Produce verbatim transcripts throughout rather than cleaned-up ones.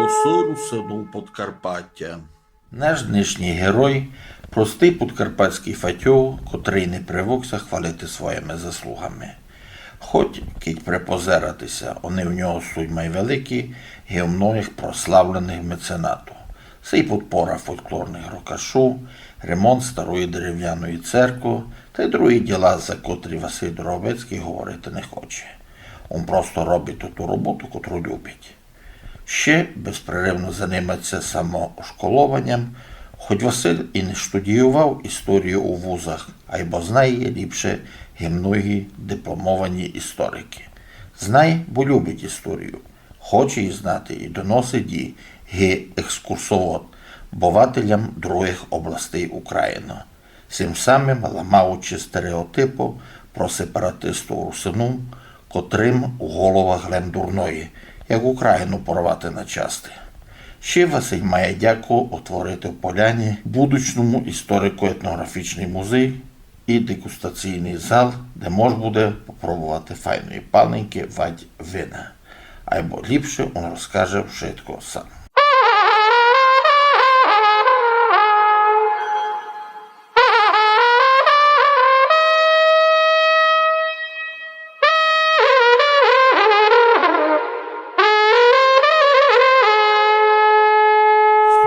Голосы русинув Подкарпатя. Наш днешній герой — простый подкарпатськый фатьов, котрый не привык ся хвалити своїми заслугами. Хоть, кидь припозерати ся, они в нього суть май великі, ги у многых прославленых меценатув. Се й подпора фольклорных рокашу, ремонт старої деревяної церкви та й другі діла, за котрі Василь Доробецькый говорити не хоче. Он просто робить ту, ту роботу, котру любить. Ще безпреривно занимать ся самошколованям, хоть Василь і не штудіював історію у вузах, айбо знає її ліпше, ги многі дипломовані історикы. Знає, бо любить історію, хоче її знати і доносить її ги екскурсовод бывателям другых областей Україны, сим самым ламаючи стереотипы про сепаратистув русинув, котрым у головах лем дурної, як Україну порвати на части. Ще Василь має дяку отворити в Поляні будучному історико-етноґрафічный музей і дегустаційный зал, де мож буде попробовати файної паленкы вадь вина. Айбо ліпше он розкаже вшытко сам.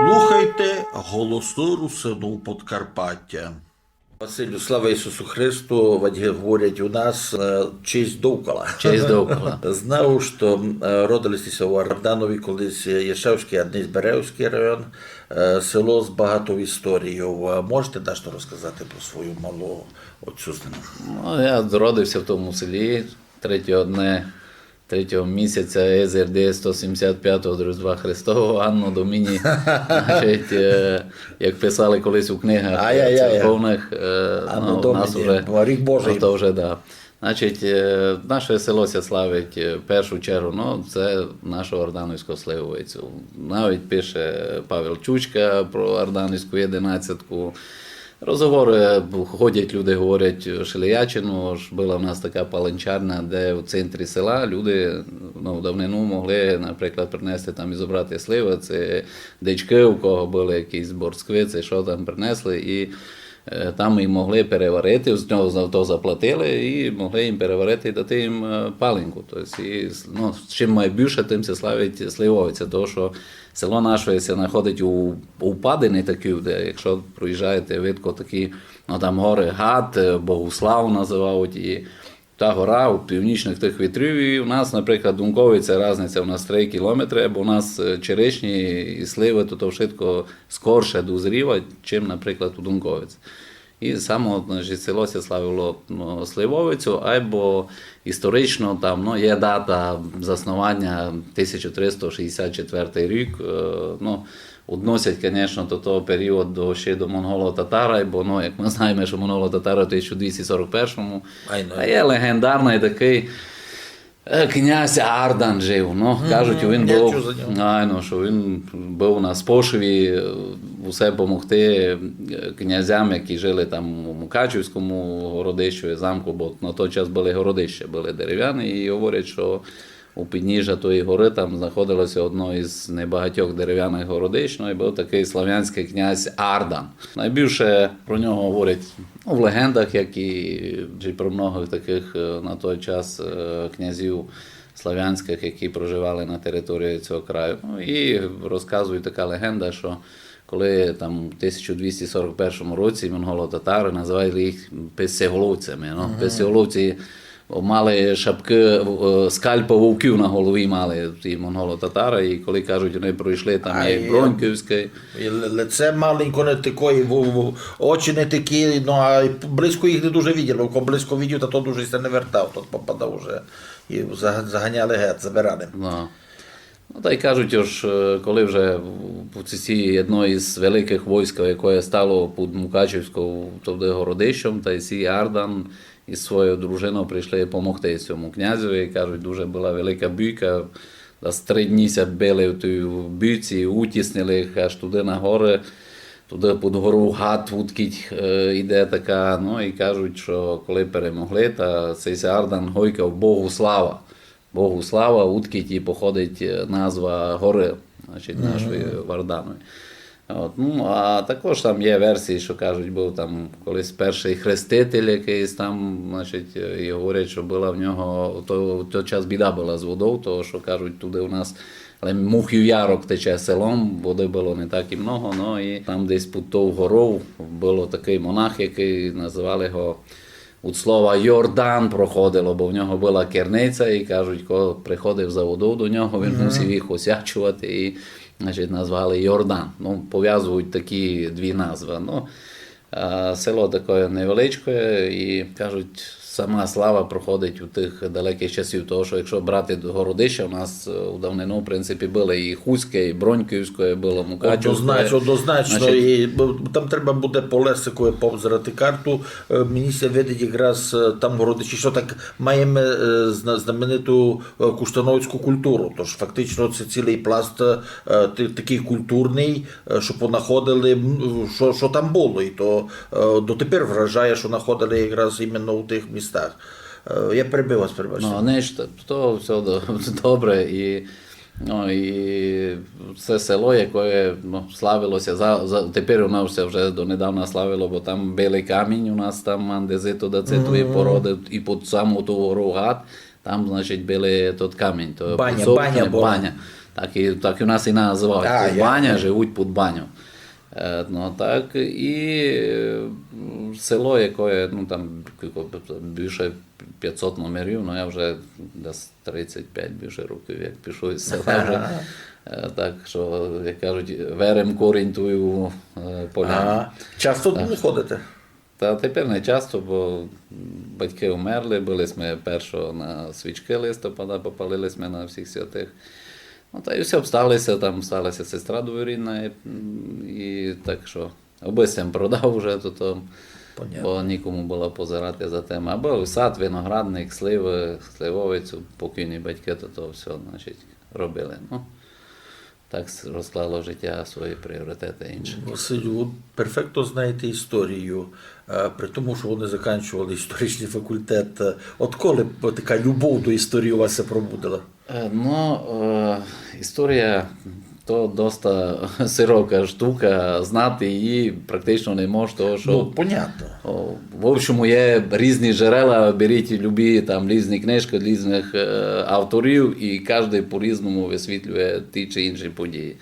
Слухайте Голосы русинув Подкарпатя. Василю, слава Ісусу Христу, вадь говорять у нас, е, честь довкола. Честь довкола. Знав, што, е, родили сьте ся у Арданові, колись Іршавськый, а днесь Береговськый район, е, село з багатов історійов. Е, можете дашто розказати про свою малу отцюзнину? Ну, я родив ся в тому селі третього дня третього місяця Езерде сто сімдесят пятого до Різдва Христового, Анно Доміні, значить, е, як писали колись у книгах, е, церковных, е, ну, у нас уже, бо рік Божий. Ну, то вже, да. Значить, е, наше село ся славить, е, в першу чергу, ну, це нашу Ардановську сливовицю. Навіть пише Павел Чучка про Ардановську єдинадцятку. Розговоры, ходять, люди говорять шеліяче, ну, ож была в нас така паленчарня, де в центрі села люди, ну, в давнину могли, наприклад, принести там і зобрати сливы, ци дичкы, у кого были якісь борсквы, ци што там принесли, і, е, там і могли переварити, з нього за то заплатили, і могли їм переварити і дати їм, е, паленку. Тобто, і, ну, чим май більше, тим ся славить Сливовиця, того, што село наше ся знаходить у, у впадині такій, де, якщо проїжджаєте, видко такі, ну, там горы Гат, е, Богуслав називають, і та гора у північных тых вітрів, і у нас, наприклад, Дунковиця, разниця у нас три кілометры, бо у нас, е, черешні і сливы, то, то вшытко скорше дозріва, чим, наприклад, у Дунковиці. І само, значить, село ся славило, ну, сливовицю, айбо історично там, ну, є дата заснованя тисяча триста шістдесят четвертый рік, е, ну, односять, конечно, до того періоду ще до монголо-татар, айбо, ну, як мы знаєме, што монголо-татары в тисяча двісті сорок першому, айно, а є леґендарный такый Е, князь Ардан жив, ну, кажуть, він быв, айно, што він быв на спошиві, е, усе помогти, е, князям, які жили там у Мукачівському городищу і замку, бо на той час были городища, были деревяні, і говорять, што у підніжжя тої горы там знаходилося одно із небагатьох деревяных городищ, ну, і быв такый славянськый князь Ардан. Найбільше про нього говорять, ну, в леґендах, як і, і про многых такых, е, на той час, е, князів славянськых, які проживали на території цього краю. Ну, і розказує така леґенда, што коли там у тисяча двісті сорок першому році монголо-татары називали їх писеголовцями, ну, писеголовці мали шапкы, е, скальпы вовків на голові мали ті монголо-татары, і коли, кажуть, они пройшли там і Броньківське. І ли-, лице маленько не такоє, в-, в-, очі не такі, ну, а й близько їх не дуже виділи. Кого близько видів, та то дуже ся не вертав, тот попадав уже. І зага-, заганяли гет, забирали. Ну. Ну, та й кажуть, ож, е, коли вже в-, в-, ці, ці одно із великых войск, яке стало під Мукачівськом тогды городищом, та й сій Ардан із своєю дружиною прийшли помогти сьому князеві, і, кажуть, дуже была велика бійка, десь три дні ся били в тій бійці, утіснили їх аж туды на горы, туды під гору Гат, удкіть, е, іде така, ну, і кажуть, што коли перемогли, та сей ся Ардан гойкав: «Богу слава». Богу слава, удкіть і походить, е, назва горы. значить, нашої Варданої. От, ну, а також там є версії, що кажуть, був там колись перший хреститель якийсь там, значить, і говорять, що була в нього, в той, в той час біда була з водов, того, що кажуть, туди у нас лем Мухів Ярок тече селом, води було не так і много, ну, і там десь під тою горов було такий монах, який називали його від слова Йордан проходило, бо в нього була керниця, і кажуть, коли приходив за водов до нього, він мусив їх осячувати, і, значить, назвали Йордан. Ну, пов'язують такі дві назви. Ну, а, село таке невеличке, і, кажуть, сама слава проходить у тих далеких часів, того, що якщо брати до Городища, у нас, е, у давнину, в принципі, були і Хуське, і Броньківське, було Мукачівське. Однозначно, однозначно. Значить, і, бо, там треба буде по лексику повзирати карту. Е, мені ся видить якраз, е, там в Городищі, що так, маємо, е, зна-, знамениту, е, куштановецьку культуру. Тож фактично це цілий пласт, е, ти-, такий культурний, е, що понаходили, м, що, що там було. І то, е, дотепер вражає, що находили якраз іменно у тих містах. Е, я перебив вас, перебачте. Ну, нечто, то все до-, добре. І, ну, і це село, яке, ну, славилося, за, за, тепер воно все вже донедавна славило, бо там били камінь у нас, там андезиту, да це тої породи, і під саму ту гору гад, там, значить, били тот камінь. То Баня, підсовкне, баня була. Баня. Так і, так і у нас і називають. А, під я баня, живуть під баню. Е, ну, так, і, е, село, яке, ну, там, кілько, більше пятсот номерів, ну, я вже десь тридцять пять більше років, як пішов із села вже. Е, так що, як кажуть, верем корінь тую, е, поляну. Ага. Часто туди ходите? Та тепер не часто, бо батьки вмерли, были сьме першого на свічки листопада, попалили сьме на всіх святих. Ну, та й все, обсталися, там сталася сестра двоюрідна, і, м, і так що, обы сьм продав уже то, то, бо нікому было позирати за тим. Або сад, виноградник, сливы, сливовицю, покійні батьки то, то все, значить, робили. Ну, так с-, розклало життя свої пріоритети інші. Василю, ви перфектно знаєте історію, е, при тому, що ви не закінчували історичний факультет. Е, от коли б така любов до історії у вас ся пробудила? Е, ну, е, історія то доста широка штука, знати її практично не мож, того що... Ну, понятно. О, в общому, є різні джерела, беріть любі там різні книжки різних, е, авторів, і кожен по-різному висвітлює ті чи інші події.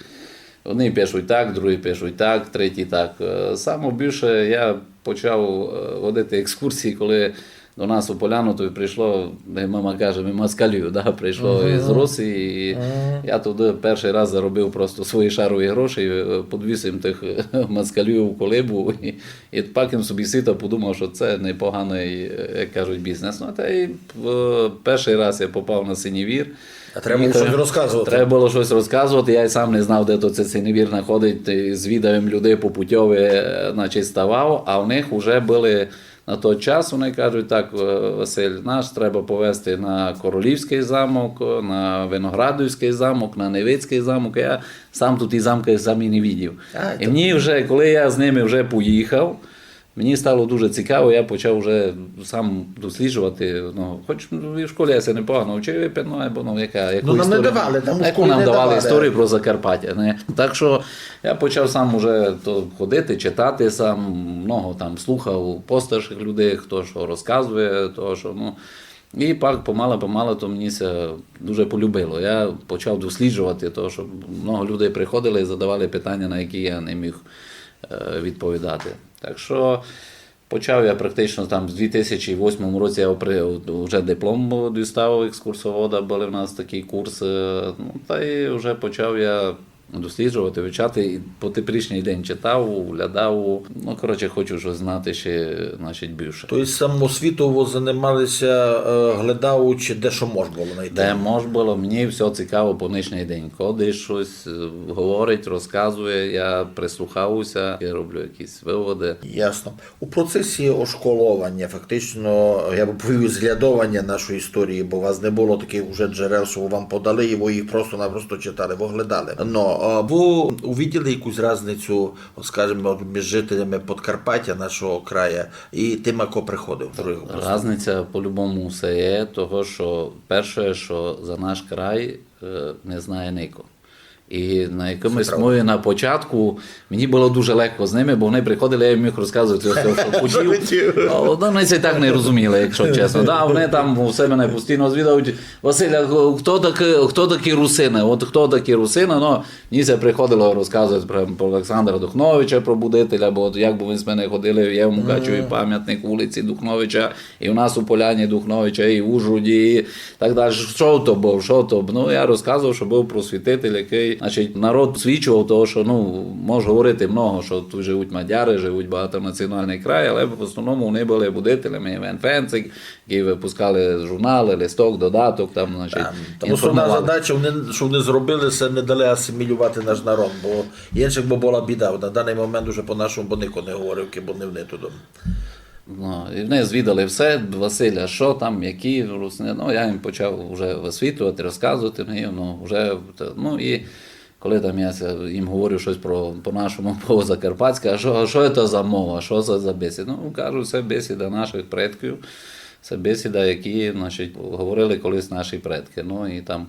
Одні пишуть так, другі пишуть так, треті так. Е, саме більше я почав, е, водити екскурсії, коли до нас у Поляну то прийшло, як мама каже, москалів, да, прийшло із Росії. І я туди перший раз заробив просто свої шарові гроші, е, подвіз їм тих, е, москалів у колибу. І, і пак їм собі сіта подумав, що це непоганий, е, як кажуть, бізнес. Ну, та й, е, перший раз я попав на Синівір. А треба було щось розказувати. Треба було щось розказувати, я й сам не знав, де то це Синівір знаходить, і звідав їм людей по путьові, е, значить, ставав, а в них вже були на той час, вони кажуть: «Так, е, Василь, наш треба повезти на Королівський замок, на Виноградівський замок, на Невицький замок». Я сам тут і замки самі не видів. А, і то мені вже, коли я з ними вже поїхав, мені стало дуже цікаво, я почав вже сам досліджувати. Ну, хоч, ну, і в школі я ся непогано вчив, і, ну, бо, ну, яка, яку історію? Ну, нам не давали, там у школі не давали. Яку нам давали історію про Закарпаття, не? Так що я почав сам уже то ходити, читати сам, много там слухав постарших людей, хто що розказує, того, що, ну, і пак помало-помало то мені ся дуже полюбило. Я почав досліджувати, того, що много людей приходили і задавали питання, на які я не міг, е, відповідати. Так що почав я практично там в дві тисячі восьмому році, я при-, вже диплом дістав екскурсовода, були в нас такі курси. Ну, та й вже почав я досліджувати, вивчати, і по теперішній день читав, оглядав. Ну, коротше, хочу щось знати ще, значить, більше. Тобто самоосвітово занимали ся, е, глядав, чи де що мож було знайти? Де мож було, мені все цікаво по нинішній день. Коли щось, е, говорить, розказує, я прислухаюся, я роблю якісь виводи. Ясно. У процесі ошколованя, фактично, я бы повів, зглядованя нашої історії, бо у вас не было такых уже джерел, што вам подали, і вы їх просто-напросто читали, вы глядали. Но, а вы увиділи якусь разницю, от, скажімо, от, між жителями Подкарпатя, нашого края, і тыма, хто приходив з другых областей? Разниця по-любому все є, того, що перше, що за наш край, е, не знає нико. І на якомусь мові на початку мені было дуже легко з ними, бо вони приходили, я їм міг розказовати всьо, што хотів. А вони ся так не розуміли, якщо чесно. Да, вони там у себе мене постійно звідують: «Василь, а хто такі, хто такі русины? От хто такі русины?» Ну, мені ся приходило розказовати про, про Олександра Духновича, про будителя, бо от як бы вы з мене ходили, є в Мукачеві памятник улиці Духновича, і у нас у Поляні Духновича, і в Ужгороді, і так далі. Што то быв, што то быв? Ну, я розказовав, што быв просвітитель, якый, значить, народ освічував того, што, ну, мож говорити много, што тут живуть мадяры, живуть багатонаціональный край, але в основному вони были будителями, Іван Фенцик, які выпускали журналы, листок, додаток, там, значить, там основна задача, вони, што вони зробили, се не дали асимілювати наш народ, бо іншых бы была біда. На даный момент уже по-нашому бы нико не говорив, кибы не вони туды. Ну, і вони звідали всьо: «Василь, а што там, які русины?» Ну, я їм почав уже высвітлювати, розказовати, ну, і, ну, вже, ну, і коли там я ся, їм говорю штось про, по-нашому, по-закарпатськи: «А што, а што це за мова, што це за бесіда?» Ну, кажу: «Се бесіда нашых предків, се бесіда, які, значить, говорили колись наші предки». Ну, і там,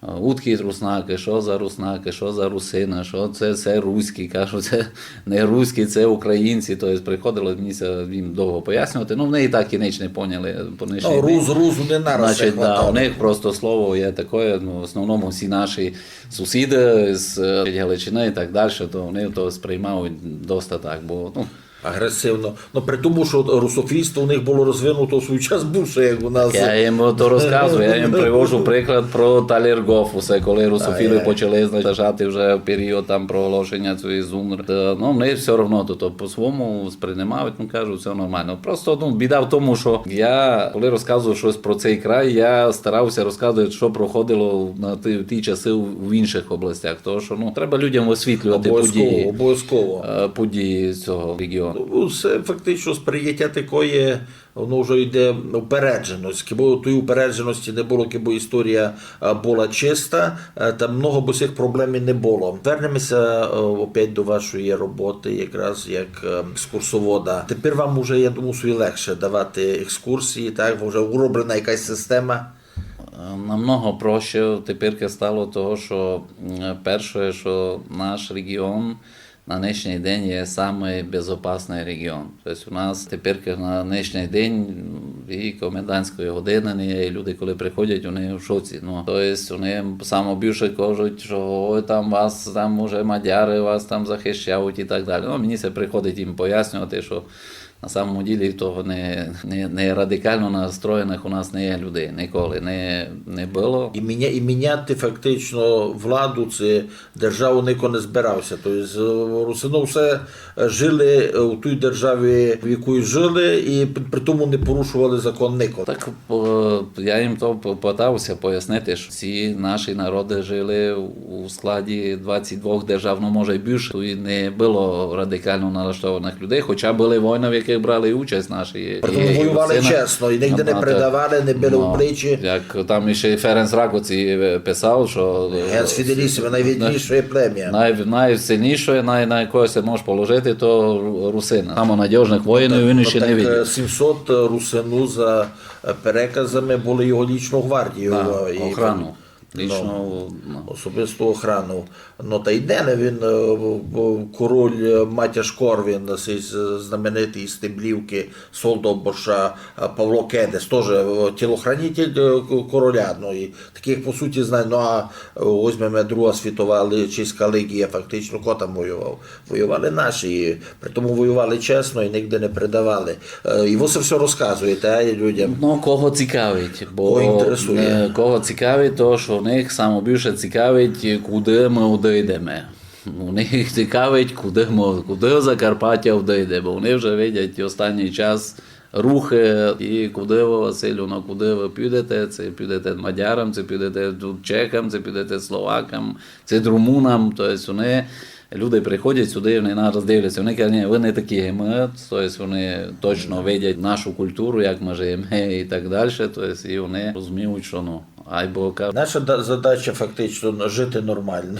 е, «Удкі руснакы, што за руснакы, што за русины, што це, се руські?» Кажу: «Це не руські, це українці». То єсть приходило мені ся їм довго пояснювати. Ну, вони і так і ніч не поняли по нынішній день. Рус, рус не нараз. Значить, да, у них просто слово є такоє, ну, в основному всі наші сусіды з, е, Галичины і так далі, то вони то сприймають доста так, бо, ну, агресивно. Ну, при тому, што русофільство у них было розвинуто в свій час бульше, як у нас. Я їм то розказую, я їм привожу приклад про Талергоф, усе, коли русофілы почали, значить, сажати вже в період там проголошення цієї ЗУНР. Та, ну, вони всьо равно то, то по-свому сприймають, ну, кажуть, всьо нормално. Просто, ну, біда в тому, што я, коли розказую штось про цей край, я старався розказовати, што проходило на ті, в ті часы у, в іншых областях. Того, што, ну, треба людям высвітлювати події, обовязково, е, події цього регіону. Ну, се фактично сприйняття такоє, воно вже йде упередженость. Кибы тої упередженості не было, кибы історія, е, была чиста, е, та много бы сих проблем і не было. Вернеме ся, е, опять до вашої роботы, якраз як, е, екскурсовода. Тепер вам уже, я думаю, собі легше давати екскурсії, так? Вже уроблена якась система. Е, намного проще тепер стало того, што, м, перше, што наш регіон на нынішній день є самый безопасный регіон. Тобто у нас тепер на нынішній день і комендантської годины не є, і люди, коли приходять, вони в шоці. Ну, тобто вони саме більше кажуть, што: «Ой, там вас, там уже мадяры вас там захищають» і так далі. Ну, мені се приходить їм пояснювати, што на самому ділі того не, не, не радикално настроєных у нас не є людей, ніколи не, не было. І міня-, і міняти фактично владу, ци державу нико не збирався. Тобто, е, русины все, е, жили, е, у тій державі, в якій жили, і при, при тому не порушували закон нико. Так, е, я їм то п-, питався пояснити, што всі наші народы жили у складі двадцять двох держав, ну, може, й більше. Туй не было радикално налаштованых людей, хоча были войны, в якых брали участь наші. При тому воювали чесно, і нигде не предавали, не били у плечі. Як там іщи Ференц Ракоці, е, писав, што, е, Генс Фіделісіме, найвіднішоє племя. Най-, найсильнішоє, най-, на якого ся мож положити, то ру-, русины. Самонадіжных воїнів він іщи не видів. Так, е, сімсот русинув за, е, переказами были його лічну гвардію, е, і охрану. Лічну, ну, особисту охрану. Ну, та й де не він, е, в-, в-, король, е, Матяш Корвін, сей з-, знаменитый з Стеблівкы, Солдоборша, е, Павло Кедес, тоже, е, тілохранитель, е, к-, короля. Ну, і такых, по суті, знає. Ну, а, е, возьмеме Друга світова ли-, чеська легія, фактично, ко там воював? Воювали наші, і при тому воювали чесно і нигде не предавали. Е, і вы се всьо розказуєте, а, людям. Ну, кого цікавить, бо, кого інтересує, е, кого цікавить, то, што у них саме більше цікавить, куды мы одыйдеме. У них цікавить, куды мы, куды Закарпаття одыйде, бо вони вже видять останній час рухы, і куды вы, Василю, ну, куды вы підете, ци підете мадярам, ци підете тут чехам, ци підете словакам, ци румунам, то єсть вони, люди приходять сюды, вони на нас дивляться, вони кажуть: «Ні, вы не такі, як мы», то єсть вони точно видять нашу культуру, як мы живеме і так дальше, то єсть і вони розуміють, што, ну, Айбо ка- Наша да- задача фактично жити нормално.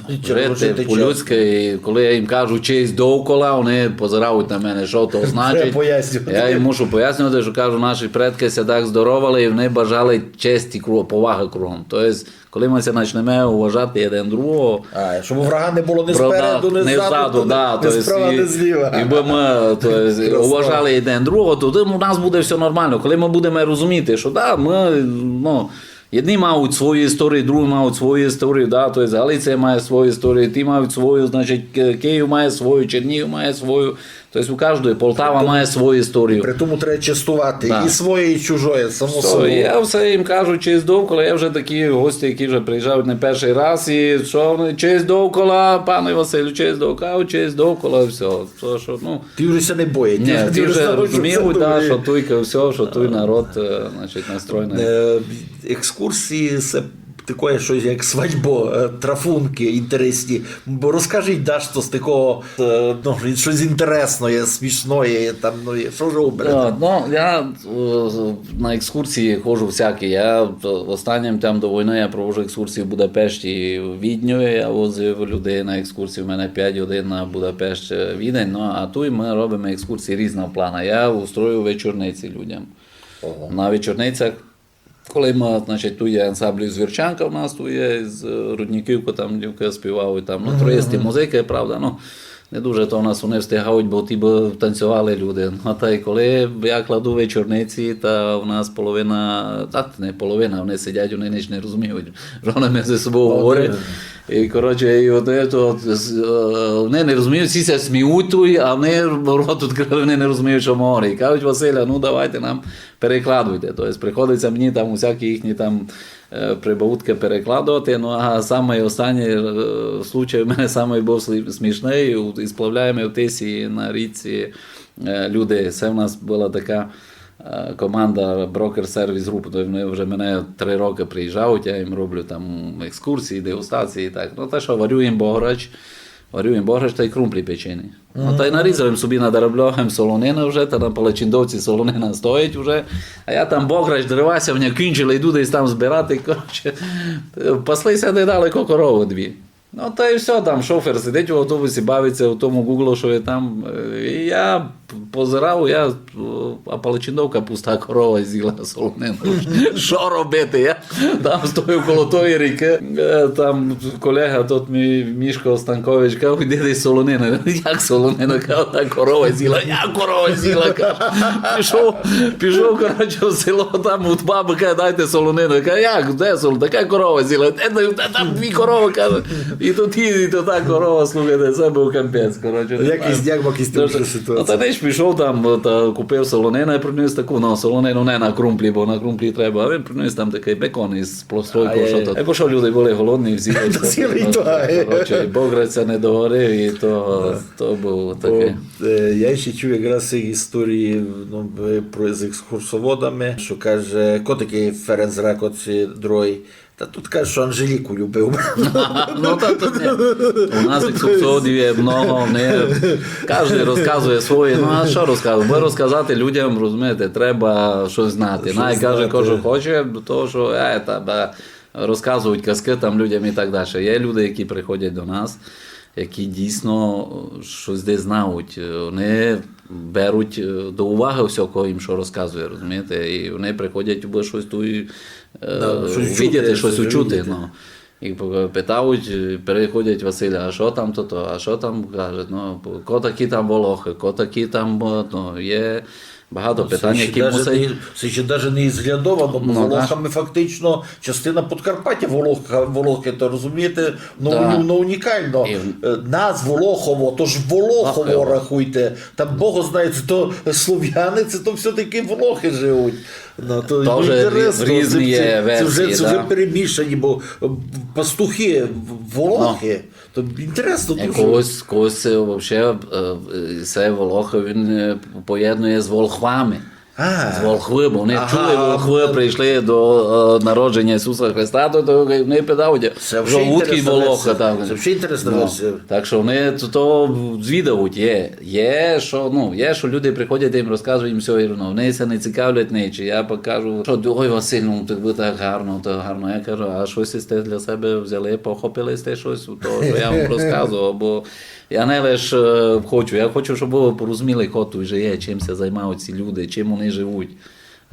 Жити по-людськи, і коли я їм кажу честь довкола, вони позирають на мене, що то значить. Я їм мушу пояснювати, що кажу, наші предки ся так здоровали, і вони бажали честь і кругом, повага кругом. Тобто, коли ми ся почнемо уважати один другого, а, щоб врага не було ні спереду, ні ззаду, да, ні справа, ні зліва. Якби ми то, уважали один другого, то у нас буде все нормално. Коли ми будемо розуміти, що да, ми, ну, єдні мають свою історію, другі мають свою історію, да, то есть Галиція має свою історію, ті мають свою, значить, Київ має свою, Чернігів має свою, то есть у кожної, Полтава має свою історію. При тому треба честувати і своє, і чужоє, само собою. Я все їм кажу, честь довкола, я вже такі гості, які вже приїжджають не перший раз, і що вони, честь довкола, пане Василю, честь довкола, честь довкола, і все. То, що, ну, Ті вже ся не боять. Ні, ті вже розуміють, да, що туй все, що туй народ, е, значить, настроєний. Е, екскурсії, се такоє щось як свадьбо, е, трафунки інтересні. Бо розкажіть, да, щось такого, е, ну, щось інтересноє, смішноє, там, ну, і що ж оберете? Ну, я е, на екскурсії ходжу всякі. Я е, останнім там до війни я провожу екскурсії в Будапешті і в Відню. Я возив людей на екскурсії. У мене п'ять годин на Будапешт, е, Відень. Ну, а туй ми робимо екскурсії різного плану. Я устрою вечорниці людям. На вечорницях, коли ми, значить, туй є ансамбль Звірчанка, у нас туй є з е, Рудниківки, там дівки співають, там, ну, троєсті музики, правда, ну, не дуже то у нас вони встигають, бо ті би танцювали люди. Ну, та й коли я кладу вечорниці, та у нас половина, так, не половина, вони сидять, вони ніч не розуміють, що вони між собою говорять. І, коротше, і от, е, то, з- е, вони не розуміють, всі ся сміють туй, а вони рот відкрили, вони не розуміють, що говорять. І кажуть: Василя, ну давайте нам перекладуйте. Тобто приходиться мені там усякі їхні там е, прибаутки перекладувати. Ну, а самий останній е, случай у мене самий був слі- смішний. У- І сплавляємо в Тисі на річці е, людей. Це в нас була така е, команда Broker Service Group. Тобто вони вже мене три роки приїжджають, я їм роблю там екскурсії, дегустації і так. Ну, те, що варю їм бограч, варю їм бограч та й крумплі печені. Ну, та й нарізав їм собі, надарабльовав їм солонину вже, та на палачиндовці солонина стоїть вже. А я там бограч, дрова ся в ня кінчили, йду десь там збирати, коротше. Паслися недалеко коровы дві. Ну, та й все, там шофер сидить в автобусі, бавиться в тому Гуглу, що є там. Е, І я позирав, я, е, а палачиндовка пуста, корова з'їла солонину. Що робити? Я там стою коло тої ріки, е, там Колега тот мій Мішко Станкович каже: «Іди дай солонину». «Як солонину?» Каже: «Та корова з'їла». «Як корова з'їла?» Каже. Пішов, пішов, коротше, в село, там у баби каже: «Дайте солонину». Каже: «Як? Де солонина?» «Така корова з'їла». «Де, де, де там дві корови?» Каже. І то ті, і то та корова, слухайте, це був капець, коротше. Якийсь дякмак із тим, що ситуація. Та десь пішов там, та купив солонину і приніс таку, ну, солонину не на крумплі, бо на крумплі треба, а він приніс там такий бекон із пластинкою, що то. Е, бо що, люди були голодні, взяли. Коротше, і бограця не догорів, і то, то було таке. Е, я ще чув якраз ці історії, ну, про, з екскурсоводами, що каже, ко такий Ференц Ракоці другий? Та тут каже, що Анжеліку любив. Ну, та тут не. У нас екскурсоводів є много, вони, кожен розказує своє. Ну, а що розказує? Бо розказати людям, розумієте, треба щось знати. Най каже, кожен хоче, до того, що, е, та, ба, розказують казки там людям і так далі. Є люди, які приходять до нас, які дійсно щось десь знають. Вони беруть е, до уваги все, кого їм що розказує, розумієте? І вони приходять, бо щось туй е, увидіти, щось учути. Ну. І п- питають, е, переходять: «Василя, а що там то, то, а що там?» Кажуть: «Ну, ко такі там волохи, ко такі там, бо, ну, є багато питань, які мусять». Це ще навіть не ізглядовано, бо волохами фактично частина Подкарпаття волоха, волохи, то розумієте, ну, ну, унікально. Е, Нас Волохово, тож Волохово рахуйте. Там Бог знає, це то слов'яни, це то все-таки волохи живуть. Ну, то вже інтересно, різні є версії, це вже перемішані, бо е, пастухи, волохи. То інтересно дуже. Когось, когось це вообще, е, це волохи, він е, поєднує з волхвами. А. З Волхви, бо вони чули, Волхви прийшли до, е, народження Ісуса Христа, то, то вони питають, що вудкы Волохи там. Це взагалі інтересна версія. Так що вони то, то звідають, є. Є, що, ну, є, що люди приходять, я їм розказую, їм всьо рівно. Вони ся не цікавлять ничим. Я покажу, що, ой, Василь, ну, ти, ви так гарно, так гарно. Я кажу, а щось сте для себе взяли, похопили сте щось у того, що я вам розказував, бо я не лиш, е, хочу, я хочу, щоб ви порозуміли, хто тут же є, чим ся займають ці люди, чим вони живуть,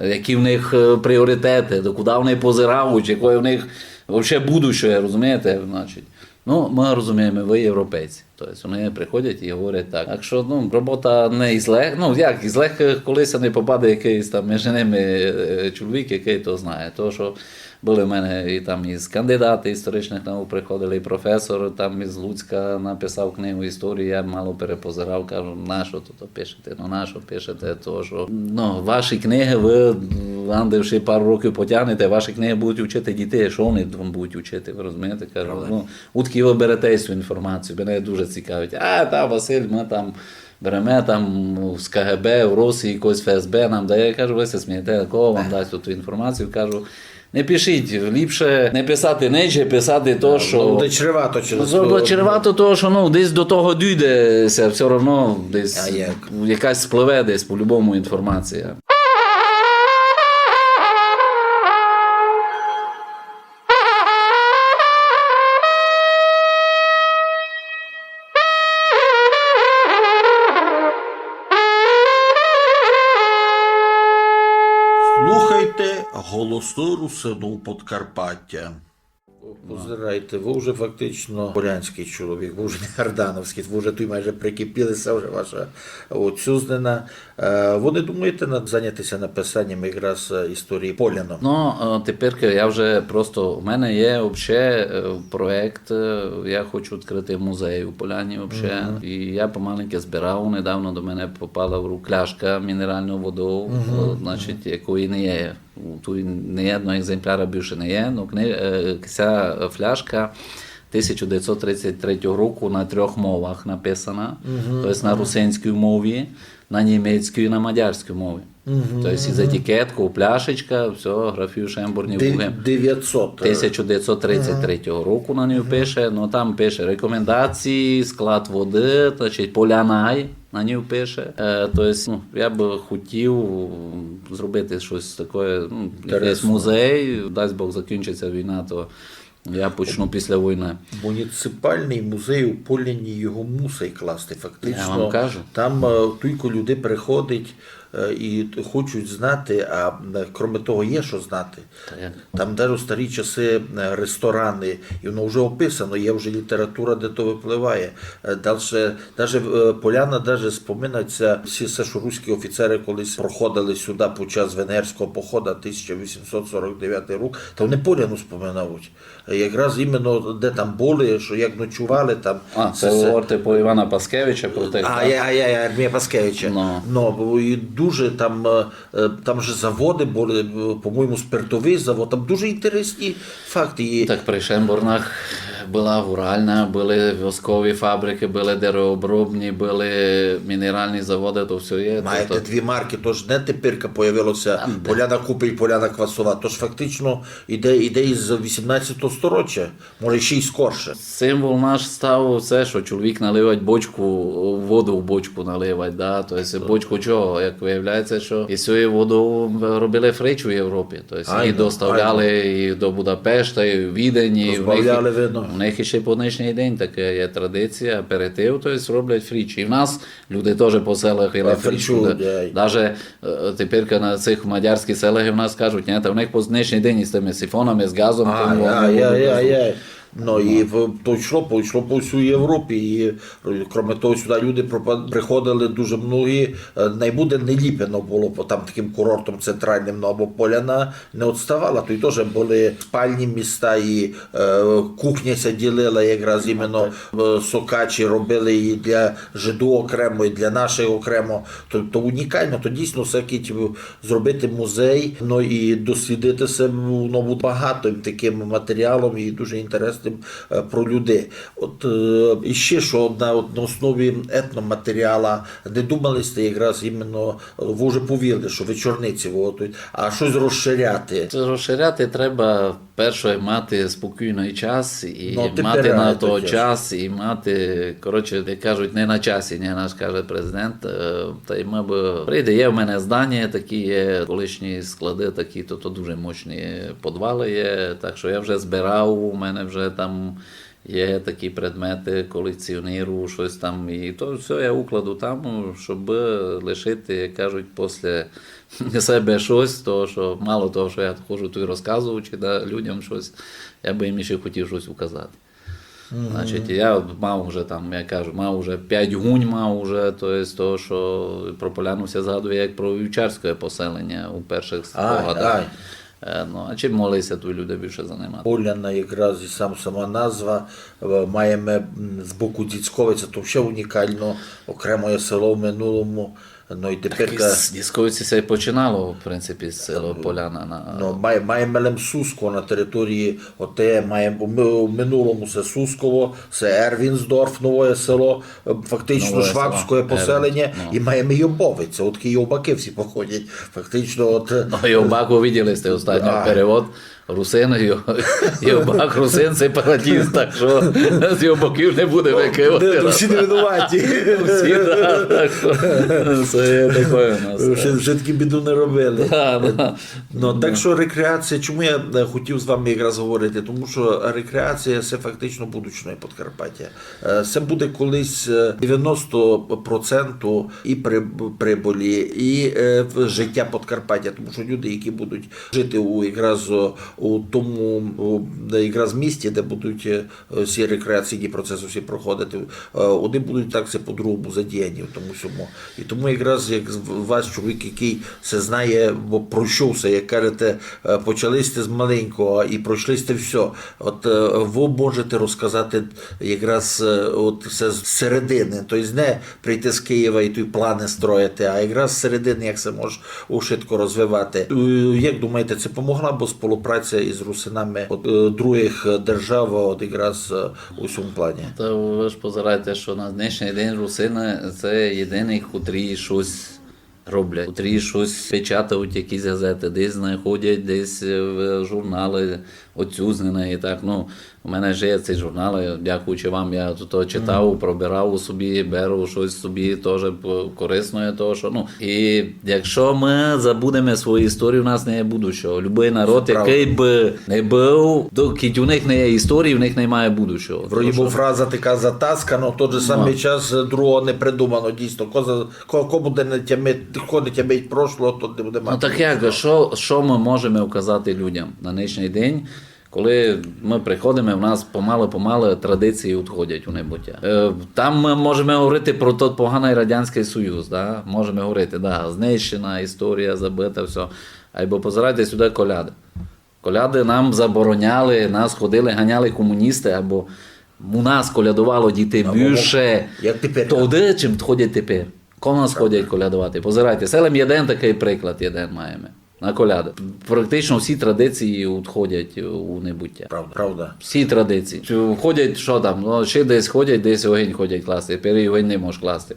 які в них, е, пріоритети, до куди вони позирають, яке в них вообще будущее, розумієте, значить. Ну, ми розуміємо, ви європейці. Тобто вони приходять і говорять так. Так що, ну, робота не із лег-, ну, як, із легких, коли ся не попаде якийсь там між ними, е, чоловік, який то знає. То, що були в мене і там із кандидати історичних наук приходили, і професор там із Луцька написав книгу історії, я мало перепозирав, кажу, на що тут пишете, ну на що пишете, то що, ну, ваші книги, ви, анде ще пару років потягнете, ваші книги будуть вчити дітей, що вони там будуть вчити, ви розумієте? Кажу, ну, удкы ви берете цю інформацію, мене дуже цікавить. А, та, Василь, ми там береме там з К Г Б, в Росії, якогось Ф С Б нам дає. Я кажу, ви ся смієте, кого вам дасть ту інформацію? Кажу, не пишіть, ліпше не писати нич, писати то, що... Ну, буде чревато через... Ну, буде чревато того, що, ну, десь до того дійде ся, все одно десь якась спливе десь по-любому інформація. Слухайте «Голосы Русинув Подкарпатя». Позирайте, вы вже фактично полянськый чоловік, вы вже не гардановськый, вы вже туй майже прикипіли, се вже ваша отцюзнина. Е, вы не думаєте на-, заняти ся написанням якраз, е, історії Поляну? Ну, е, тепер я вже просто, у мене є вообще, е, проєкт, е, я хочу відкрити музей у Поляні вообще. І я помаленьку збирав, недавно до мене попала в руку пляшка мінеральною водою, е, значить, якої не є. Туй не є одного екземпляра, більше не є. Ну, кни-, е, ця фляшка тисяча девятьсот тридцять третього року на трьох мовах написана. То есть на русинській мові, на німецькій і на мадярській мові. То есть із етикеткою, пляшечка, всьо, графію Шенборні Вуге. Девятьсот, е. Тисяча девятьсот тридцять третього року на ній пише, ну там пише рекомендації, склад води, значить, Полянай на ній пише. Е, то есть, ну, я би хотів зробити щось таке, ну, якийсь музей, дасть Бог, закінчиться війна, то я почну після війни. Муніципальный музей у Поляні його мусить класти, фактично. Я вам кажу. Там, е, тілько люди приходять, е, і т-, хочуть знати, а, е, кроме того, є що знати. Та як? Там даже в старі часи, е, рестораны, і воно вже описано, є вже література, де то випливає. Е, дальше, даже, е, Поляна даже споминать ся, всі, все, що руські офіцери колись проходили сюди під час венгерського походу, тисяча вісімсот сорок девятий рік, то вони Поляну споминають. Якраз іменно де там були, що як ночували там. А, це вы говорите про Івана Паскевича, про тих, так? А, я, я, я, Єрмія Паскевича. Ну. Ну, бо і дуже там, е, е, там же заводи були, е, по-моєму, спиртовий завод, там дуже інтересні факти є. Так при Шенборнах была гуральна, были воскові фабрикы, были деревообробні, были мінеральні заводи, то всьо є. Маєте дві марки, то ж не тепер появилося Поляна Купель, Поляна Квасова, то ж фактично іде, іде із вісімнадцятого сторіччя, може, ще й скорше. Символ наш став це, що чоловік наливать бочку, воду в бочку наливать, да? То есть бочку чого? Як виявляється, що із цією водою робили фрич у Європі. То есть її доставляли і до Будапешта, і в Відень, і в них, у них іще по нинішній день така є традиція, аперитив, то есть роблять фрич. І в нас люди теж по селах пили фрич. Даже Е, тепер на цих мадярських селах у нас кажуть, ні, та в них по нинішній день із тими сифонами, з газом, тим, ай, ай, ай, ай. Ну, і в-, то йшло, по-, йшло по всій Європі, і, е, кроме того, сюди люди пропа-, приходили дуже многі, е, най буде Неліпино було, бо там таким курортом центральним, ну, або Поляна не відставала, то й теж були спальні міста, і, е, кухня ся ділила якраз іменно, е, сокачі робили і для жиду окремо, і для наших окремо. То, то унікально, то дійсно все кіть зробити музей, ну і дослідити се, воно буде багатим таким матеріалом і дуже інтересно. Е, про людей. От е, і ще, што на, от, на основі етноматеріала не думали сьте якраз іменно, е, вы вже повіли, што Вечорниці виготують, а штось розширяти. Це розширяти треба перше мати спокійний час і Ну, ти мати на передай то той час. Час, і мати, коротше, як кажуть, не на часі, не наш каже президент. Е, Та й ми б прийде, є в мене здання, такі є колишні склади, такі, то, то дуже мощні підвали є. Так що я вже збирав, у мене вже там є такі предмети, колекціоную щось там. І то все я укладу там, щоб лишити, як кажуть, після себе щось, то що мало того, що я ходжу тут розказуючи, да, людям щось, я би їм ще хотів щось указати. Значить, я мав вже там, я кажу, мав вже пять гунь, мав вже, то є того, що про Поляну ся згадує як про вівчарське поселення у перших Ай, спогадах. Ай. Е, Ну, а чим могли ся тут люди більше займати? Поляна якраз і сам, сама назва, е, маєме м, з боку Дзіцьковиця, то ще унікално, окреме село в минулому. Ну і тепер З Дзіцьковиці ся й починало, в принципі, село Поляна. На... Ну, має, маєме лем Суско на території, оте маєме, у ми- у минулому се Сусково, се Ервінсдорф, нове село, е, фактично Нове село. швабське поселення, Ервінс, ну. І маєме Йобовиця, от кі Йобаківці походять. Фактично, от... е, Ну, Йобак, ви виділи сте останній А. перевод. Русин, Йо- Йобак, русин, сепаратіст, так що з Йобаків не буде Де викривати. Всі не винуваті. Всі, да, так що це є таке у нас. Вже, вже такі біду не робили. Да, да. Ну, так що рекреація, чому я е, хотів з вами якраз говорити? Тому що рекреація — це фактично будучне Подкарпаття. Е, Це буде колись е, девяносто процентів і при- прибулі, і е, в- життя Подкарпаття, тому що люди, які будуть жити у якраз о, у тому у, де якраз місті, де будуть е, всі рекреаційні процеси всі проходити, е, вони будуть так це по-другому задіяні в тому всьому. І тому якраз як з- вас, чоловік, який це знає, бо пройшов все, як кажете, е, почали сте з маленького і пройшли сте все. От е, ви можете розказати якраз е, от все з середини, тобто не прийти з Києва і тут плани строїти, а якраз з середини, як це може ушвидко розвивати. Е, Як думаєте, це помогла б співпраця із русинами от, е, других держав, от якраз е, у цьому плані? Та ви ж позираєте, що на нинішній день русины це єдині, котрі щось роблять, котрі щось печатають, якісь газети, десь знаходять, десь е, в журнали, оцюзнене і так. Ну, у мене ж є ці журнали, дякуючи вам, я то читав, пробирав собі, беру щось собі теж п- корисне, то що, ну, і якщо ми забудемо свою історію, у нас не є будущого. Любий народ, Правда. Який би не був, то кіть у них не є історії, в них немає будущого. Вроді Тому би що фраза така затаскана, в той же самий час е, другого не придумано дійсно. Кого, кого буде не тямить, кого не тямить прошлого, то не буде мати. Ну так як, що, що ми можемо вказати людям на нинішній день, коли ми приходимо, в нас помалу-помалу традиції відходять у небуття. Е, Там ми можемо говорити про тот поганий Радянський Союз, да? Можемо говорити, да, знищена історія, забита, все. Айбо позирайте сюди коляди. Коляди нам забороняли, нас ходили, ганяли комуністи, або у нас колядувало діти більше Як тепер. Тоді, чим ходять тепер. Коли нас ходять колядувати? Позирайте, це лише єден такий приклад, єден маємо. На коляди. Практично всі традиції відходять у небуття. Правда, правда. Всі традиції. Чи ходять, що там, ну, ще десь ходять, десь огонь ходять класти. Тепер і огонь не можеш класти.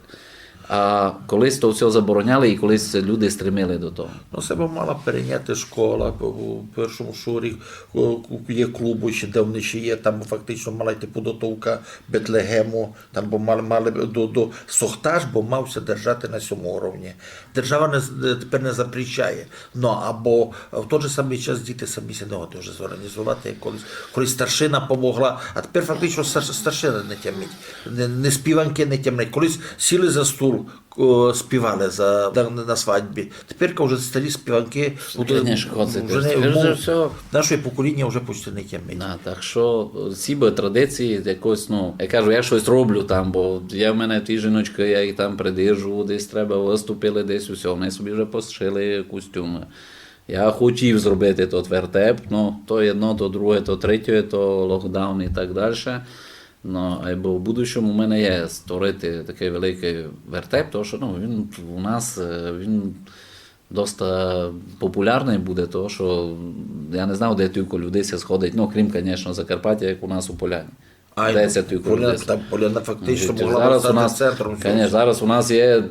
А колись то все забороняли і колись люди стремили до того. Ну, себе мала перейняти школа, бо у першому шорі о, є клуб, ще де вони ще є, там фактично мала йти підготовка Бетлегему, там бо мали, мали до, до Сохташ, бо мав ся держати на сьому уровні. Держава не, з- тепер не запрещає. Ну, або в той же самий час діти самі ся не годні вже зорганізувати, як колись, колись старшина помогла, а тепер фактично стар- старшина не тямить, не, не співанки не тямлять. Колись сіли за стул, о, співали за, на, на свадьбі. Тепер вже старі співанки Конечно, це вже не, тепер мов- вже все. Наше покоління вже почти не тямить. Да, так що е, всі би традиції якось, ну, я кажу, я щось роблю там, бо я в мене ті жіночки, я їх там придержу, десь треба виступили, десь усе. Вони собі вже пошили костюми. Я хотів зробити тот вертеп, ну, то єдно, то друге, то третє, то локдаун і так далі. Ну, айбо в будущому в мене є створити такий великий вертеп, тому що, ну, він у нас, е, він Доста популярный буде, того, што я не знав, де тілько людей ся сходить, ну, крім, конечно, Закарпаття, як у нас у Поляні. Де ся тілько людей. Там Поляна фактично могла бы стати центром. Конечно, зараз у нас є,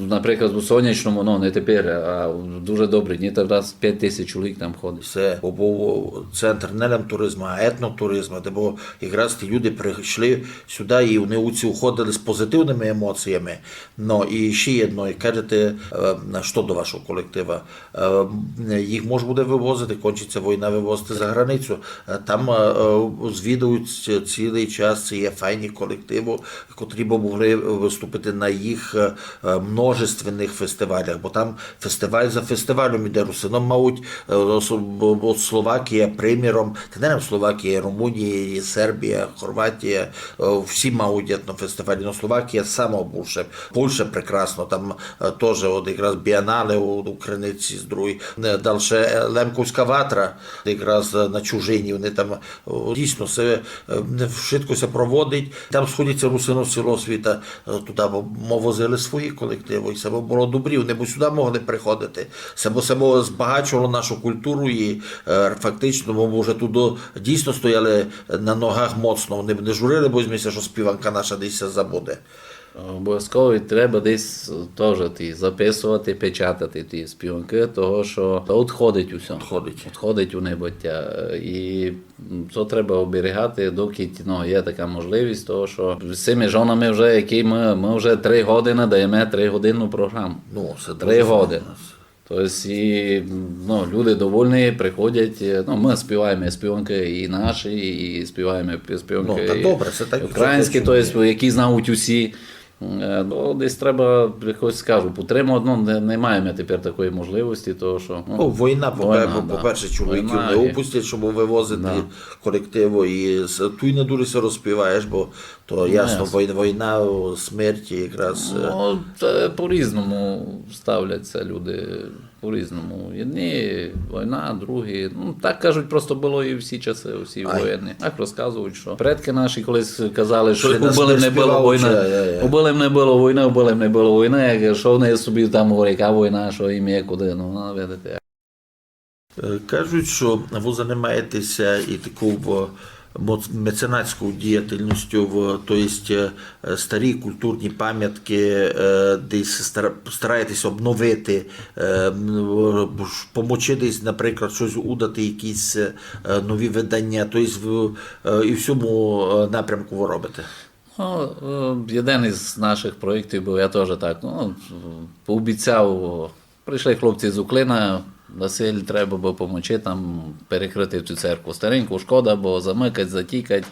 наприклад, у Сонячному, ну, не тепер, а в дуже добрі дні, то раз пять тисяч чоловік там ходить. Се, бо быв центр не лем туризма, а етнотуризма, де бо якраз ті люди прийшли сюди і вони уці уходили з позитивныма емоціями. Ну, і ще єдно, як кажете, е, што до вашого колектива? Е, їх мож буде вывозити, кончить ся война, вывозити за границю. Е, там, е, е, звідують цілый час, це є файні колективы, котрі бы могли выступити на їх, е, е, множественных фестивалях, бо там фестиваль за фестивалем іде. Русином мають, е, осо-, бо, бо Словакія, приміром, та не лем Словакія, Румунія, і Сербія, Хорватія, е, всі мають етнофестивалі, но Словакія сама бульше. Польща прекрасно, там, е, тоже от якраз біанале у, у Криниці з другої. Е, дальше, е, Лемковська ватра, якраз, е, на чужині, вони там, о, дійсно, се, е, не вшытко ся проводить. Там сходяться русины з цілого світа, е, туды, бо мы возили свої колективы, і се бы было добрі, вони бы сюды могли приходити. Се бы, се бы збагачувало нашу культуру і, е, фактично, мы бы вже туды дійсно стояли на ногах моцно, вони бы не журили бы з ся, што співанка наша десь ся забуде. Обовязково треба десь тоже ті записовати, печатати ті співанкы, того, што то одходить усьо. Одходить. Одходить у небыття. І то треба оберігати, доки, ну, є така можливість, того, што з сими жонами вже, які мы, мы вже три годы даєме тригодинну програму. Ну, се три годы. То єсть, і, ну, люди довольні, приходять, е, ну, мы співаєме співанкы і наші, і співаєме пі-, співанкы Ну, та і добре, се так і українські, записує. То єсть, які знають усі. Е, ну, десь треба, якось скажу, потримувати, ну, не, не маєме тепер такої можливості, того, што, ну, Ну, война, по- война, по- да. По-перше, чоловіків Война не і- упустять, щоб вивозити Да. колективы, і с- туй не дуже ся розпіваєш, бо то ясно, ясно. Война, война, смерть якраз. е, Ну, це по-різному ставляться люди. По-різному. Єдні война, другі. Ну, так кажуть, просто было і всі часы, всі воєнні. Так розказують, што предкы наші колись казали, што Што нас убы лем не было співали, войны. я, я, я. Убы лем не было войны, убы лем не было войны. Як што вони собі там говорять, яка война, што їм є куды. Ну, ну, видите. Е, Кажуть, што вы занимаєтеся і таков моц- меценатськов діятельностьов, то єсть, е, старі культурні памяткы, е, десь стара- стараєтеся обновити, е, м, ш- помочи десь, наприклад, штось удати, якісь, е, нові виданя, то єсть в- е, і в сьому, е, напрямку вы робите. Ну, е, єден із наших проєктів быв, я тоже так, ну, пообіцяв, прийшли хлопці з Уклина, Василь, треба бы помочи там перекрыти ту церкву стареньку, шкода, бо замыкать, затікать.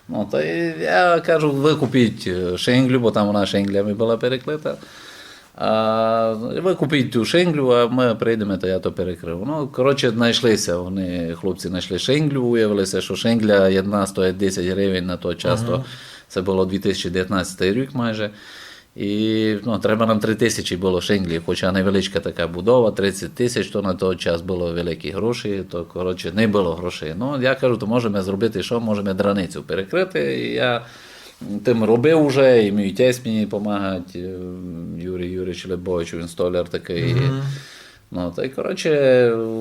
Ну, та й я кажу, выкупіть, е, шинглю, бо там вона шинглями была перекрыта. А, выкупіть ту шинглю, а мы прийдеме, та я то перекрию. Ну, коротше, знайшлися вони, хлопці знайшли шинглю, уявилося, што шингля єдна стоїть десять гривень на той час, то се было дві тисячі девятнадцятый рік майже. І, ну, треба нам три тисячі было шинглі, хоча невеличка така будова, тридцять тисяч, то на той час было великі гроші, то, коротше, не было грошей. Ну, я кажу, то можеме зробити што? Можеме драницю перекрыти. І я тым робив уже, і мій тесть мені помагать, е, Юрій Юрійович Лебович, він столяр такый. Ну, та й, коротше,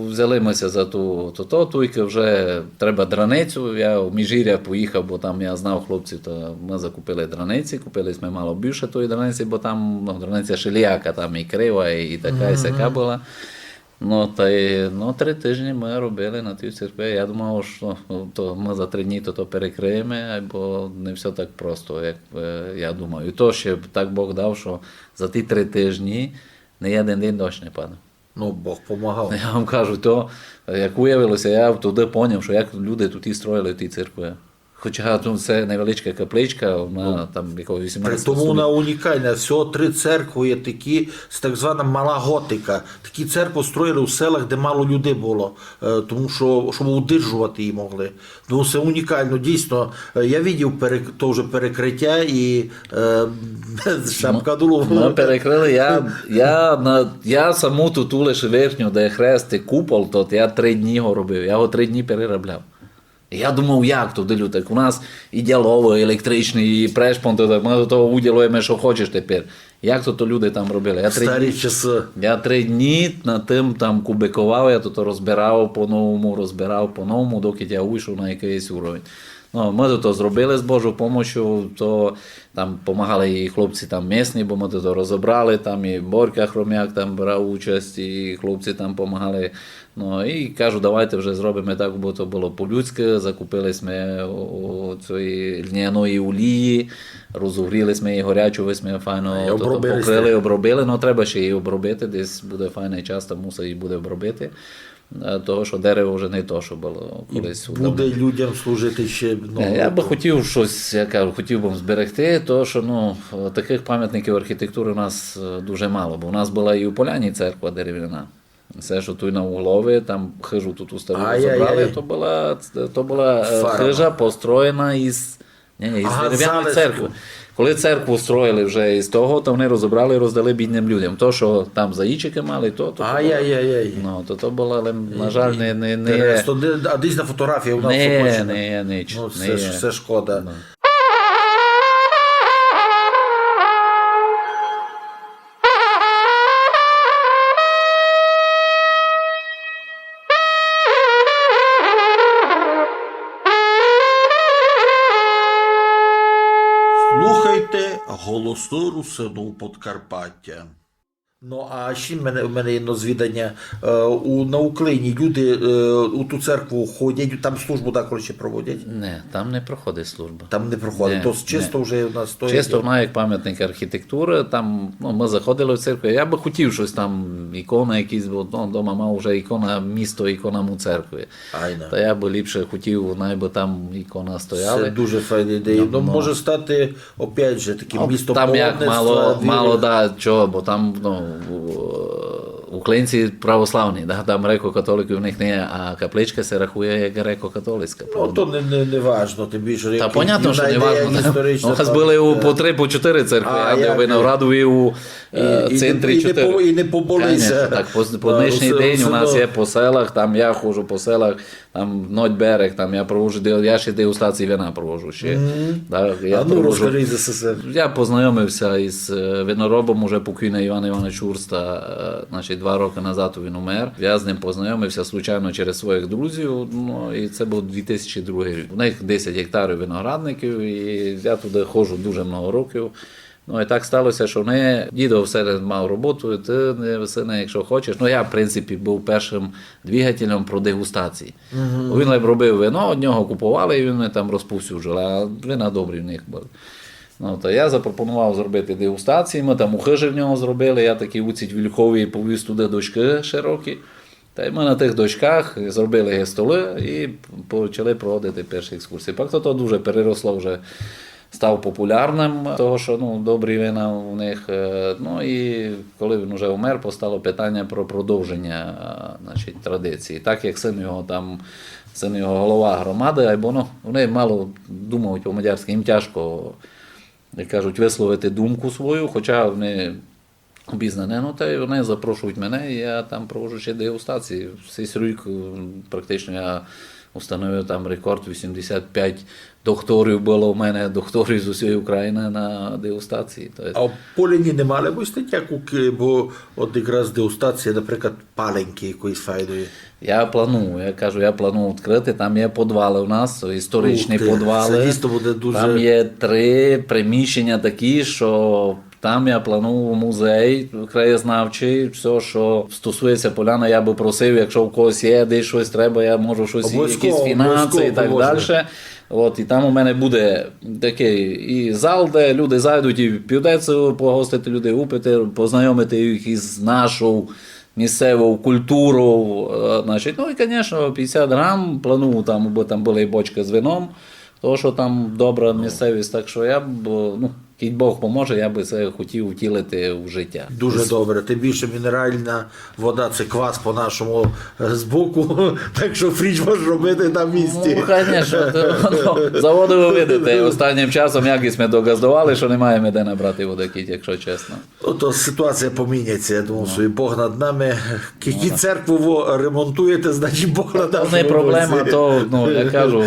взяли мы ся за ту, ту, то, туйкы вже треба драницю. Я в Міжгіря поїхав, бо там я знав хлопців, то мы закупили драниці, купили сьме мало більше тої драниці, бо там, ну, драниця шеліяка, там і крива, і, і така, і сяка была. Ну, та й, ну, три тижні мы робили на тій церкві. Я думав, што, ну, то мы за три дні то, то перекриєме, бо не всьо так просто, як, е, я думав. І то ще так Бог дав, што за ті три тижні не єден день дощ не падав. Ну, Бог помагав. Я вам кажу, то, як уявилося, я тогды поняв, што як люди туй строїли ті церкви. Хоча там се невеличка капличка, вона там якогось При вісімнадцятого тому століття. Вона унікальна. Всього три церкви є такі, с- так звана мала готика. Такі церкви строїли у селах, де мало людей было, е, тому што, щоб удержувати її могли. Ну, се унікално, дійсно. Е, Я видів перек- то вже перекриття і е, шапка долу. Мы перекрили, я, я, на, я саму ту, ту лише верхню, де хрест і купол, то я три дні го робив, я го три дні переробляв. Я думав, як то, де люди, так у нас і дяловы, і електричный, і прешпонты, так мы до того уділуєме, што хочеш тепер. Як то, то люди там робили? Я три дні, я три дні на тым там кубиковав, я то, то розбирав по-новому, розбирав по-новому, доки я уйшов на якыйсь уровень. Ну, мы то, то зробили з Божою помощю, то там помагали і хлопці там місні, бо мы то, то розобрали, там і Борька Хромяк там брав участь, і хлопці там помагали. Ну, і кажу, давайте вже зробиме так, бо то было по-людськы, закупили сьме у, у цої льняної олії, розогріли сьме її горячу, сьме файно то, то покрили, обробили. Ну, треба ще її обробити, десь буде файный час, та мусить її буде обробити. Е, того, што дерево вже не то, што было колись у давнину. Буде людям служити ще, ну, е, я бы хотів штось, я кажу, хотів бы зберегти, то, што, ну, такых памятників архітектуры у нас, е, дуже мало, бо у нас была і у Поляні церква деревяна. Всьо, што туй на углови, там хыжу ту, ту стару розобрали, то была, то была, е, хыжа построєна із, ні, із деревяної церкви. Коли церкву строїли вже із того, то вони розобрали і роздали бідным людям. То, што там заїчикы мали, то, то была, ну, то, то была, але, на жаль, не, не, не є. Інтересно. А десь на фотографії у нас не є, не є, ніч, ну, не є. Се шкода. Ну. Слухайте «Голосы Русинув Подкарпатя». Ну, а ще в мене, в мене єдно звіданя. Е, у, на Уклині люди, е, у ту церкву ходять, там службу деколи ще проводять? Не, там не проходить служба. Там не проходить. Не, то чисто не. Вже у нас то чисто є. Вона як памятник архітектуры, там, ну, мы заходили в церкву, я бы хотів штось там, іконы якісь, бо, ну, дома мав уже ікона, місто іконам у церкви. Айно. Та я бы ліпше хотів, най бы там ікона стояли. Се дуже файна ідея. Ну, ну, може стати, опять же, таким містом паломництва, віры. Там як мало, мало, да, чого, бо там, ну, у-, уклинці православні, да, там греко-католиків у них не є, а капличка се рахує як греко-католицька, правда? Ну, то не, не, не важно, тим більше, та понятно, што не важно, да. Історична памятка. У нас были у, по три, по чотири церкви, а де в Виноградові, у, е, центрі чотири. І, і не по-, і не поболися. Конечно, так, по, по нынішній день у нас є по селах, там я ходжу по селах, там Ноть берег, там я проводжу де-, я ще дегустації вина проводжу ще. Мгм. Да, я проводжу. А ну, розкажи за се. Я познайомився із, е, виноробом уже покійный Іван Іванович Урста, е, значить, два рокы назад він умер. Я з ним познайомився случайно через своїх друзів, ну, і се быв дві тисячі другый рік. У них десять гектарів виноградників, і я туды ходжу дуже много років. Ну, і так сталося, што не, дідо все мав роботу, і ты, не, сыне, якщо хочеш. Ну, я, в принципі, быв першым двигателем про дегустації. Мгм. Він лем робив вино, од нього куповали, і він там розповсюджував, а вина добрі в них были. Ну, та я запропонував зробити дегустації, мы там у хыжі в нього зробили, я такі уціть вільхові повіз туды дошкы широкі. Та й мы на тых дошках зробили ги столы і почали проводити перші екскурсії. Пак то, то дуже переросло вже, став популярным, того што, ну, добрі вина у них. Е, ну, і коли він уже умер, постало питаня про продовженя, е, значить, традиції. Так як сын його там, сын його голова громады, айбо, ну, вони мало думають по-мадярськы, їм тяжко, як кажуть, висловити думку свою, хоча вони обізнані, ну, та й вони запрошують мене, і я там проводжу ще дегустації. Сись рік, м, практично я установив там рекорд, вісімдесят пять докторів было у мене, докторів з усієї Україны на дегустації. То є... А в Поляні не мали бы сьте ніяку ки-, бо от якраз дегустація, наприклад, паленькы якоїсь файної? Я планую, я кажу, я планую відкрыти, там є подвалы у нас, історичні подвалы. Ух ты, се дійсно буде дуже... Там є три приміщеня такі, што там я планую музей краєзнавчый, всьо, што стосується Поляны, я бы просив, якщо у когось є, десь штось треба, я можу штось, якісь фінансы і так дальше. От, і там у мене буде такый і зал, де люди зайдуть і півдець погостити людей, упити, познайомити їх із нашою місцевою культурою, е, значить, ну і, конечно, пятдесят грам планую там, бо там были і бочкы з вином, того, што там добра місцевість, так што я б, ну, Кідь Бог поможе, я бы се хотів втілити в життя. Дуже добре. Тым більше мінерална вода, се квас по-нашому, е, з боку, так што фріч можеш робити на місці. Ну, конечно, то, ну, за воду вы видите, останнім часом, як і сьме догаздовали, што не маєме де набрати воды, кідь, якщо чесно. Ну, то ситуація поміняється, я думав, што і Бог над нами. Кідь церкву вы ремонтуєте, значить Бог над нами. То не проблема, то, ну, я кажу,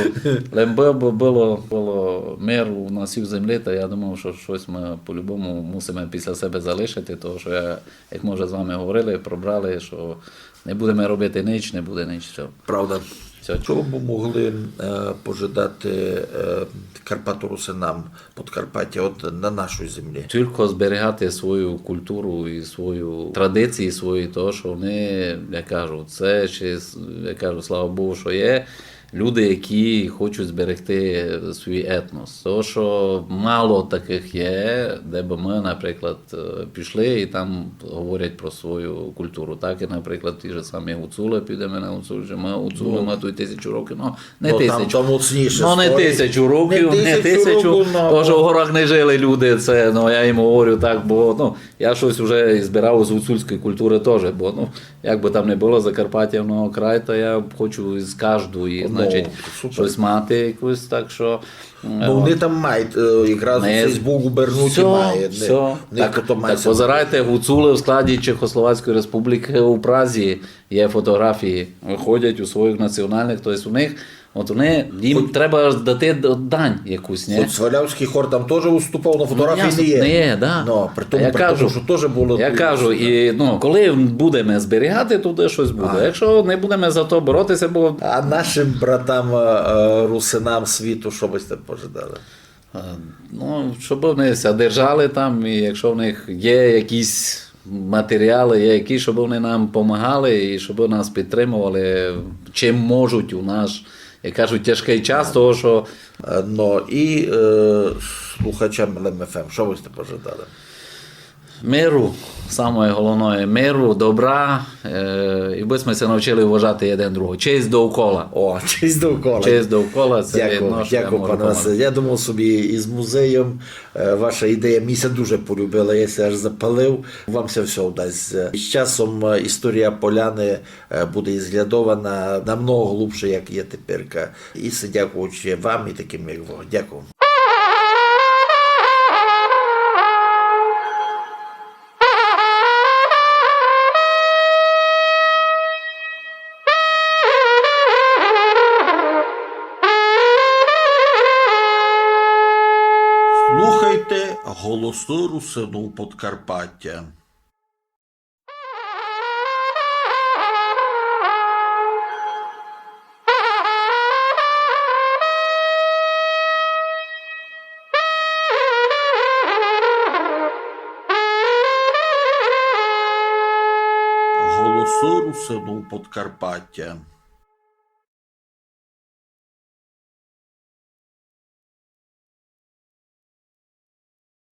лем бы, бы было, было мир у нас і в землі, то я думав, што штось мы по-любому мусиме після себе залишити, того, што я, як мы вже з вами говорили, пробрали, што не будеме робити нич, не буде нич, всьо. Правда. Всьо. Што бы могли, е, пожадати, е, карпаторусинам Подкарпатя, от на нашій землі? Тілько зберігати свою культуру і свою традиції свої, того, што вони, я кажу, се ще, я кажу, слава Богу, што є люди, які хочуть зберегти свій етнос. Того, што мало таких є, де бы мы, наприклад, е, пішли і там говорять про свою культуру. Так і, наприклад, ті ж самі гуцулы, підеме на гуцулів, што мы гуцулы, мы туй тисячу років, ну, не тисячу. Ну, там, там моцніше, ну, не тисячу років, не тисячу, ну, того, што в горах не жили люди, се, ну, я їм говорю так, бо, ну, я штось уже і збирав з гуцульської культури тоже, бо, ну, як бы там не было, Закарпаття, воно край, та я хочу з каждої, ну, значить, штось мати якусь, так што, е, ну, вони там мають, е, якраз цей збоку бернуті має, не, всьо. Так, так, позирайте, гуцулы в складі Чехословацької Республіки у Празі, є фотографії, ходять у своїх національних, то єсть у них, от вони, їм треба дати д-, дань якусь, ні? От Свалявськый хор там тоже выступав, но фотографії не є. Не є, да. Ну, при тому, при тому, што тоже было... Я кажу, і, ну, коли будеме зберігати, туды штось буде. А якщо не будеме за то боротися, бо... А нашим братам, е, е, русинам світу, што бы сьте пожадали? Е, ну, щоб вони ся держали там, і якщо в них є якісь матеріалы, є якісь, щоб вони нам помагали і щоб нас підтримували, чим можуть у наш, як кажуть, тяжкый час, того, що... Е, ну, і, е, слухачам Лем Еф Ем, што бы сьте пожадали? Миру, самоє головноє, миру, добра, е, і бы сьме ся навчили уважати єден другого. Честь довкола. О, честь довкола. Честь довкола, се єдно, што я можу помагати. Дякую, пане Василь. Я думав собі, із музеєм, е, ваша ідея мені ся дуже полюбила, я ся аж запалив. Вам ся всьо вдасть. З часом, е, історія Поляны, е, буде ізглядована намного глубше, як є теперка. І се дякуючи вам і таким, як вы. Дякую. Слухайте Голосы Русинув Подкарпатя. Голосы Русинув Подкарпатя.